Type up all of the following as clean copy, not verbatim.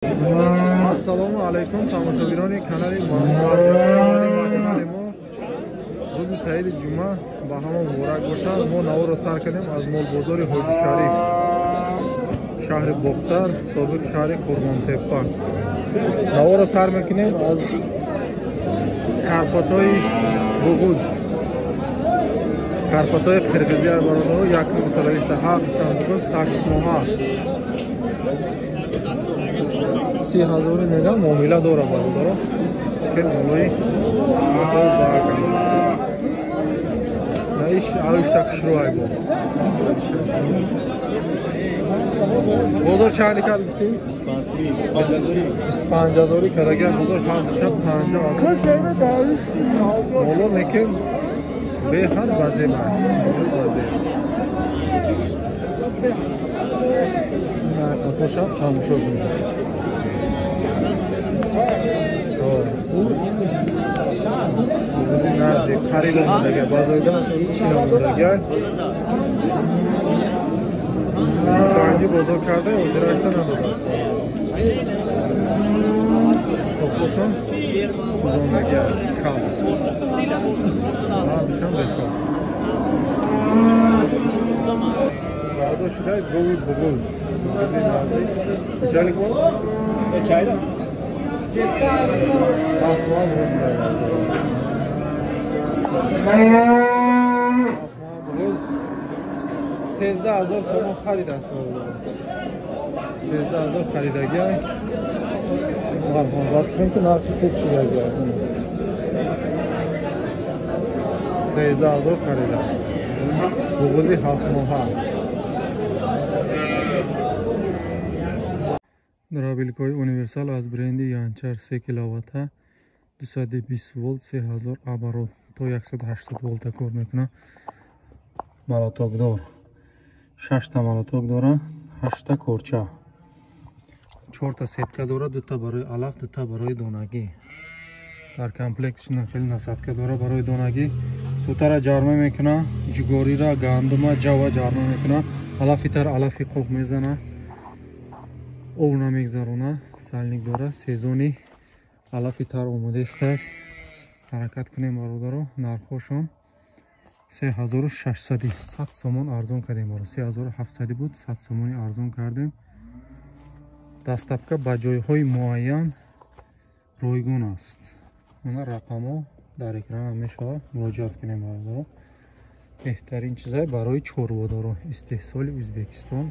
Ассалому алайкум, тамошобинони канали мо. Хуш омадед ба канали мо. Рӯзи саиди ҷумъа ба ҳама муборак бошад. Мо наворо сар кардем аз молбозори Ҳоҷи Шариф, шаҳри Бохтар, собиқ шаҳри Қурғонтеппа. Наворо сар мекунем аз Карпатҳои Буғуз, Карпатҳои қирғизия, бародаро. 1987 Буғуз, 8 моҳа, 30 ҳазори мега муомила дора, бародаро. Хел молои зарга наиш авишта хушрӯай. Бо бозор чанди кард гуфтӣ? 25 ҳазори кардагия бозор. Ҳардуша 50 ҳазор моло, лекин беҳад базеба, базеб. Қафоша тамошо кунед. Рӯзи наздик харид омадагия, базоида чин омадагия. 25-и бозор карда, ҳозирашта надодааст. Стофошон сӯзондагия кам, ҳардушон бешон савдо шуда. Гови буғуз, буғузи наздик чалик 7 моҳ буғуз будааст. 7 моҳ буғуз 13 ҳазор сомон харидааст. 13 ҳазор харидагия. Вақтшон ки нархи хуб шудагия, 13 ҳазор харидааст буғузи 7 моҳа. Дробилкаҳои универсал аз бренди Янчар, 3 киловатта, 220 волт, 3000 оборот, то 180 волта кор мекунад. Молотокдор, шашта молоток дора, ҳашта корча, чорта сетка дора, дута барои алаф, дута барои донагӣ. Дар комплект хеле насадка дора барои донагӣ. Сутара ҷарма мекуна, ҷугорира, гандума, ҷава ҷарма мекуна, алафи тар, алафи қоқ мезана, ов намегзарона, сальник дора. Сезони алафи тар омодаистааст, ҳаракат кунем, бародаро. Нархҳошон 3600, 100 сомон арзон кардем. Боро 3700 буд, 100 сомони арзон кардем. Доставка ба ҷойҳои муайян ройгон аст. Она рақамҳо дар экранам мешавад, муроҷиат кунем, бародаро. Беҳтарин чизай барои чорводоро, истеҳсоли Ӯзбекистон,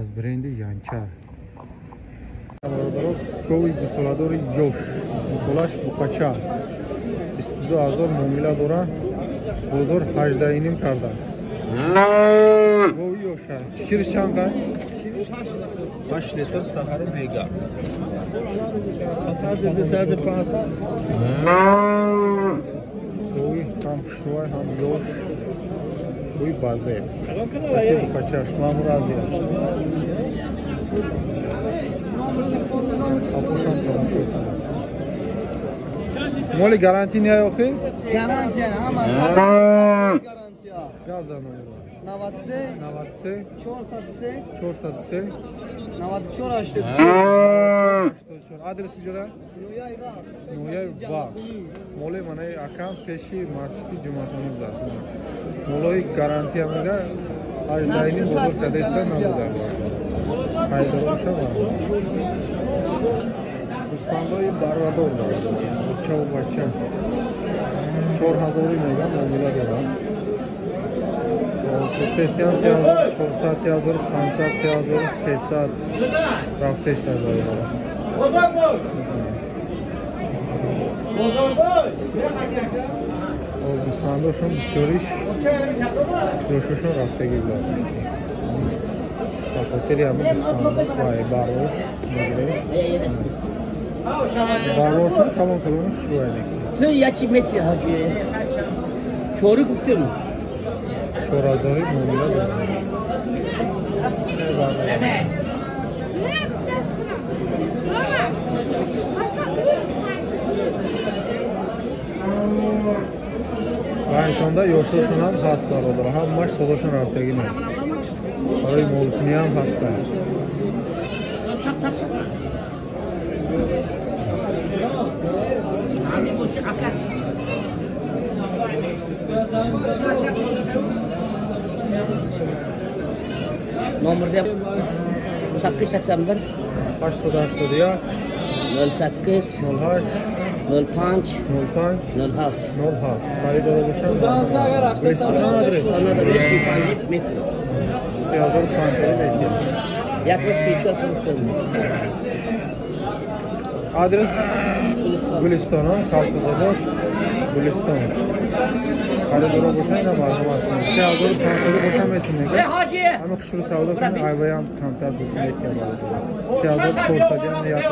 аз бренди Янчар. Бародаро, гови гусоладори ёш, гусолаш буқача, 22 ҳазор муомила дора, бозор 18,5 кардааст. Гови ёша. Шириш чанд қай? 8 литр саҳару бега. Гови ҳам хушрӯай, ҳам ёш, гови базе буқачаш маъмур азиаш. Апошам тамошо кунед. Моли гарантия не охи? Гарантия, ҳама гарантия. Гап зан номеро. 93. 93. 403. 403. 94 84. 84. Адреси ҷора? Ноҳияи Вахш. Ноҳияи Вахш. Моли манаи акам пеши масҷиди Ҷумъахонӣ будааст. Молои гарантия мега, 18,5 бозор кадаиста, набуда. Хайдороша. Гӯсфандои баррадор, бачаву бача, 4000-и мега муомила дорад. Тестиан 3400, 3500, 3300 рафтеста, бародаро. Гӯсфандошон бисёриш фурӯшошон рафтагӣ будааст. Ба хотири ҳамин гӯсфандо баррош мегирем. Баррошон калон калони хушрӯя мекунад. Ту ячи мети ҳаҷи чорӣ гуфтем. 4000-и муомила дорад. Ва ёшошонам ҳаст, бародар, ҳамаш солошон рафтагӣ нест, барои молкуниам ҳастанд. Номерде 881 881 08 08 05 05 07 07. Харидоро бошанд. Гулистон адрес. 35 метр. 3500 метр. 134 фурӯхтем. Адрес Гулистон, Колхозобод, Гулистон. Харидоро бошанд, ина марҳамат кунед. 3500 бошанд метавонед. Ҳама хушрӯ савдо кунед, айваям камтар метиҳад бародаро. 3400 ям ният.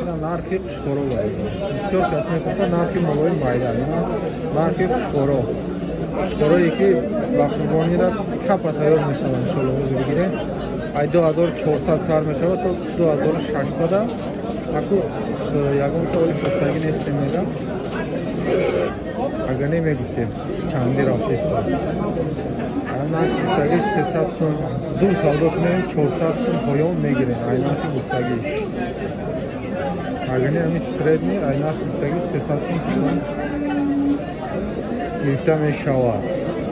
Ина нархи қушқоро бародаро. Бисёр кас мепурсад нархи молои майда. Ина нархи қушқоро. Қушқорое ки ба қурбонира тапа тайёр мешаванд, иншоалло ҳозир бигирем. Ай 2400 сар мешавад то 2600. Аку ягон та оли фурӯхтагӣ нестем мегам. Агар не мегуфтем чанди рафтеста. Нархи гуфтагиш 300 сум зур савдо кунем, 400 сум поён мегирем. Ай нархи гуфтагиш. Агар не ҳамин средний ай нархи гуфтагиш 300 сум поён гирифта мешавад.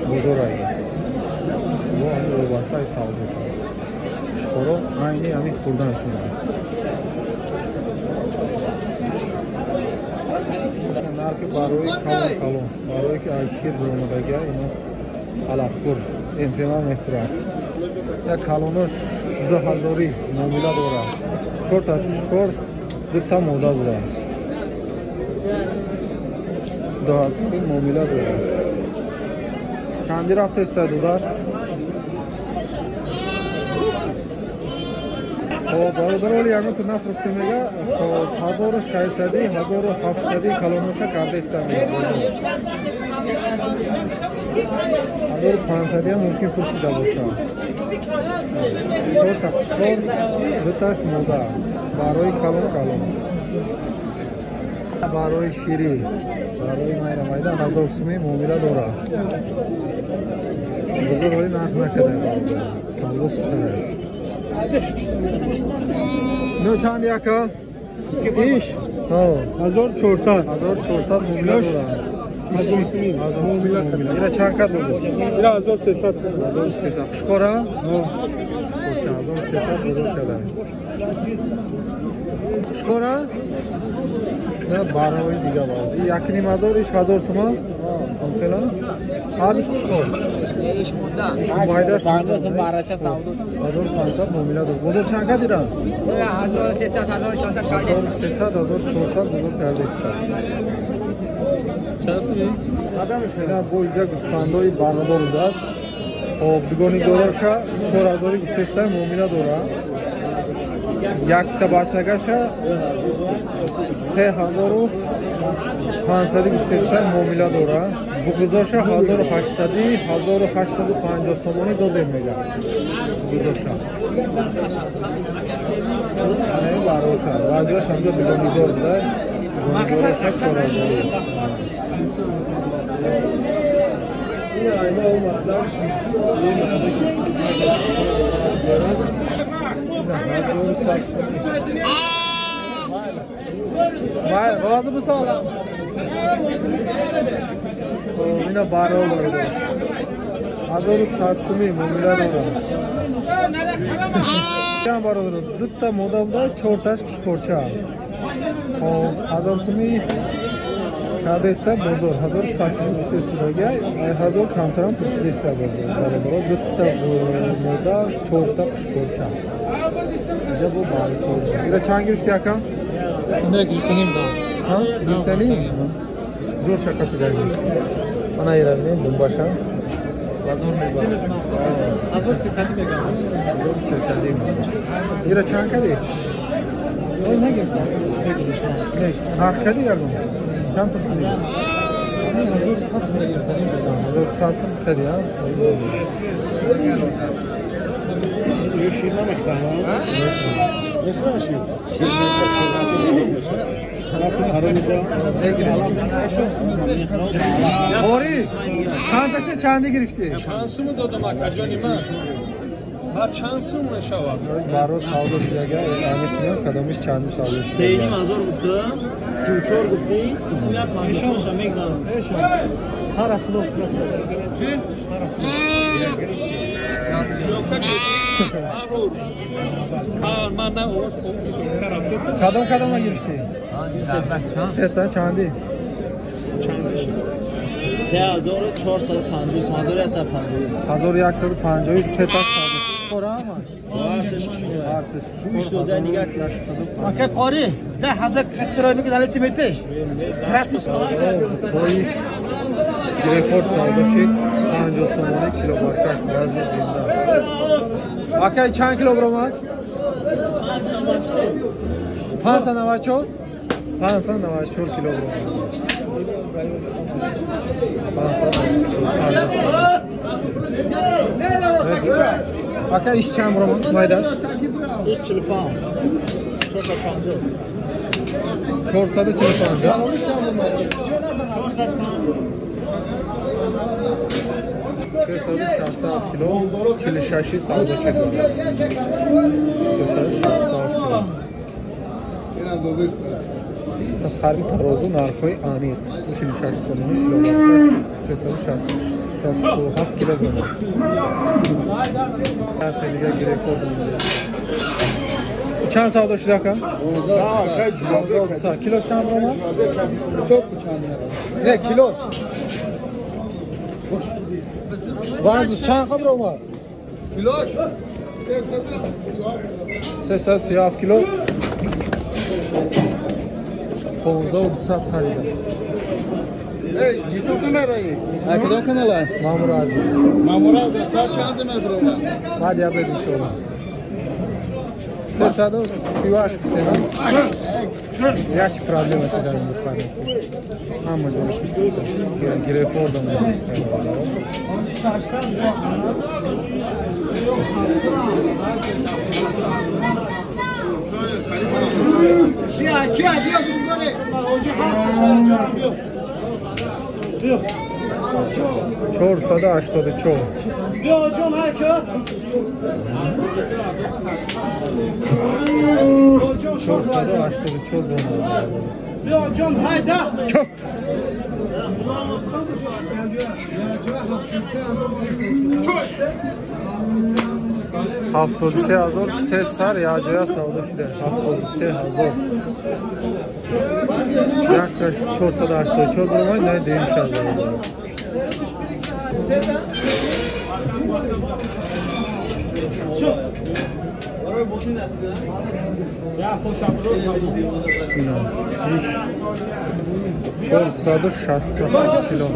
Бозор агар. Бо ҳамин вобастаи савдо. Қушқоро айни ҳамин хӯрданашон. Нархи барои калон калон, барое ки аз шир баромадагия, ино алафхӯр МПМ мехӯрад. Як калонош 2000 муомила дорад. 4таш қушқор, 2та мода будааст. 2000 муомила дорад. Чанди рафтеста дудар? Хоб, бародар, оли ягонта нафрӯхтем мега, хоб, 1600, 1700 калоноша кардаиста мега бозор. 1500 ям мумкин пурсида бошад. 4та қушқор, 2таш мода. Барои калон калон. Барои ширӣ, барои майда майда 1000 сумӣ муомила дорад. Бозор оли нарх накарда бародар. Савдо систара. Ну чанд яка? Иш? 1400. 1400 муомила дорад. 1000 сумӣ. 1000 сумӣ муомила. Ира чанд кад бозор? Ира 1300. 1300. Қушқора? Қушқорча 1300 бозор карда. Қушқора? Не, барои дига барои. 1500, иш 1000 сума? Хела? Ҳардуш қушқор. Иш мурда. Иш майдаш. 1500 муомила дорад. Бозор чанд кад ира? 1300, 1400 карда. 1300, 1400 бозор карда иста. Ина бо иҷа гӯсфандои баррадор будааст. Хоб, дугони дораша 4000 гуфтеста муомила дорад. Якта бачагаша 3500 гуфтеста муомила дорад. Буғузоша 1800, 1850 сомонӣ додем мега. Буғузоша. Ана ин бароша. Баъзиҳош ҳамҷо дугонидор буда. Дугонидороша 4000. Розӣ бисон. Ина баро бародар. 1100 сумӣ муомила дорад. Чанд бародар? Дута мода буда, 4таш қушқорча. Хоб, 1000 сумӣ кардаиста бозор, 1100 сумӣ гуфтаистодага, 1000 камтарам пурсидаиста бозор. Бародаро, дута мода, 4та қушқорча. Инҷа бо бари чор. Ира чанд гирифти акам? Ина гирифтаним да. Ҳа? Гирифтаним? Зур шака пидаги. Ана ира бинем думбаша. Базор Стилиш мақбул. 1300 мегам. 1300. Ира чанд кади? Ой, нагирифтам. Не, нарх кади ягон? Чанд пурсидӣ? 1100 сум гирифтаним. 1100 сум кади, а? Ё шир намехӯрам, а? Мехӯрам шир. Борис, чандташа чанди гирифтӣ? Чанд суму додам акаҷони ман? Ҳар чанд сум мешавад? Баро савдо шудага, аниқ кунем кадомиш чанди савдо шудага. 3,5 ҳазор гуфтам, 34 гуфтӣ, гуфтам як 50 ша мегзанам. Кадом кадома гирифтӣ? Сета чанди? 3450 1150 сета савдо. Ака қори 10000 касро мегӯяд али чӣ метеш? Грейпфрут савдо шид 50 сомонӣ килобаркаш вазни зинда. Ака чанд кило баромад? 594? 594 кило баромад. 594. Ака иш чанд баромад? Майдаш? Иш 45. 450. 445. 367 кило, 46 савдо шид. 367 кило. Сарми тарозу нархҳои аниқ 46 сомонӣ килограмм, 367 килограмм. Дига грейпфрут. Чанд савдо шуда ака? 15 кило чанд баромад? Не, килош. Вазн чанд баромад? Килош 337 кило. 15 харида. YouTube канали? Кадом канала? Мамур Азим. Мамур Азим, соат чанд мебарова? Баъд я бед иншоалло. 338 гуфтем. Як чи проблема шуд дар ин дукон. Ҳама ҷо грейпфрутам нест. 484. 484 бомад. 73000 се сар якҷоя савдо шуда. 73000. Якташ 484 баромад, на дуюм шар баромад. Иш 467 кило.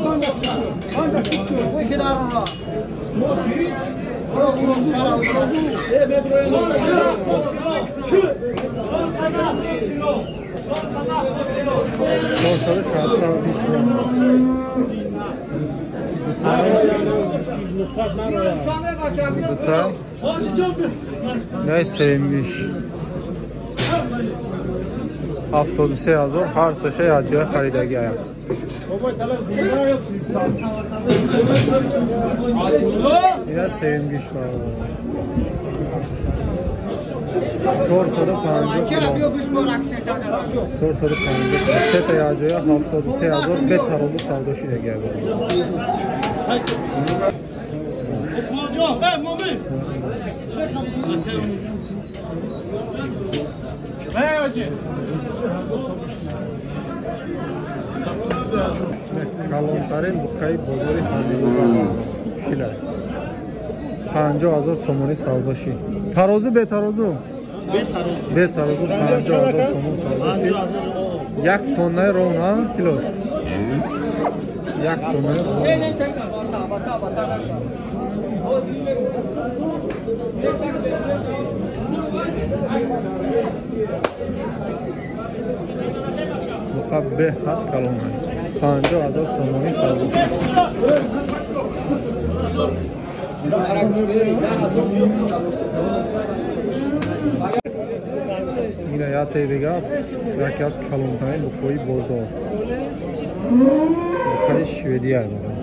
Дута най сеюмгиш 73000 ҳар сеша якҷоя харидагӣ ая. Ина сеюмгиш бародар. 450 кило. 450 сета якҷоя 73000 бе тарозу савдо шидагӣ ая. Калонтарин буқаи бозори ҳамирӯза шила 50000 сомонӣ савдо шид. Тарозу бе тарозу? Бе тарозу 50000 сомон савдо шид. Як тоннаи рон килош. Як тоннаи рон. Буқа беҳад калон 50000 сомонӣ савдо шид. Ина яте дига яке аз калонтарин буқҳои бозор. Буқаи шведия дорад.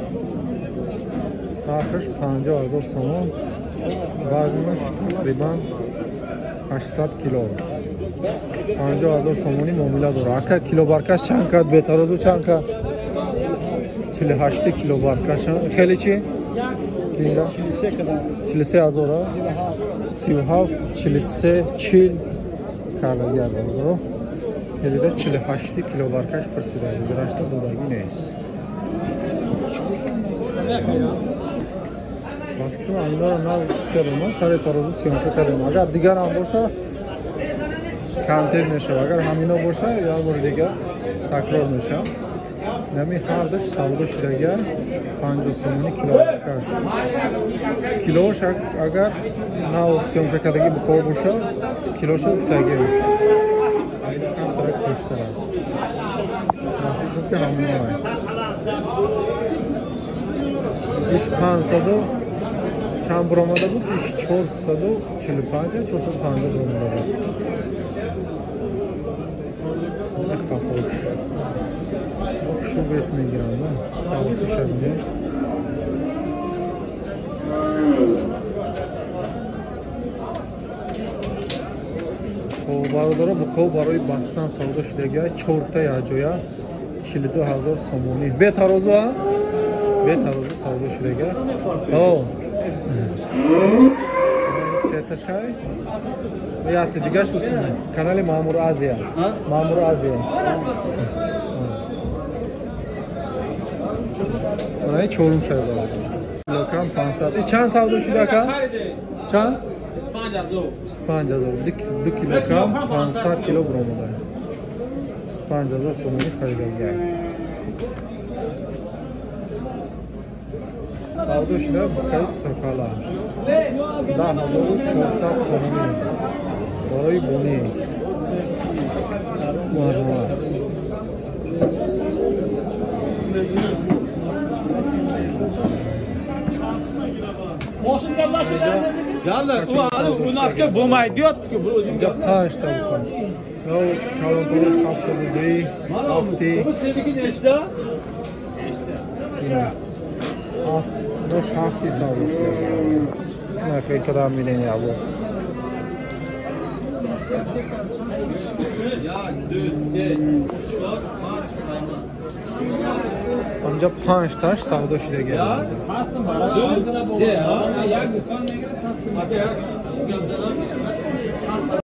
Нархаш 50000 сомон, вазнаш тақрибан 800 кило. 50000 сомонӣ муомила дорад. Ака килобаркаш чанд кард? Бетарозу чанд кард? 48 кило баркаша. Хеле чи? Зинда? 43 ҳазор, 37, 43, 40 кардагия бародаро. Хелида 48 кило баркаш пурсида, гузарашта додагӣ нест. Ба фикрам ҳаминҳоро нав чӣ кардам, сари тарозу съёмка кардам. Агар дигар ҳам боша контент мешава, агар ҳамино боша як бори дигар такрор мешава. Нами ҳардуш савдо шудага 50 сомонӣ килокаш. Килош агар нав съёмка кардагӣ бухор боша, килоша уфтагӣ. Камтарак пештара. Ман фикр ки ҳамино. Иш 500 чанд буромада буд? Иш 445, 450 буромада буд. Хапош. Шу вес мегиранд, да? Тавси шабине. Бародаро, бухо барои бастан савдо шудагия 4та якҷоя 42 ҳазор сомонӣ. Бе тарозу, а? Бе тарозу савдо шудагия. О. Сета шай. Яти дигаш усуна. Канали Маъмур Азия. Маъмур Азия. Мана чорум шай бародар. Килокам 500. И чанд савдо шуда ака? Чанд? 25 000. 25 000. 2 килокам 500 кило буромада. 25 000 сомонӣ харидагия. Савдо шуда букаи сурхала 10400 сомонӣ барои бонӣ. Марҳамат. Инҷа панҷта бука. Калонтарош 72, 7, нош ҳафти савдо шуда. На хел кадам милени або. Онҷа панҷташ савдо шудагия.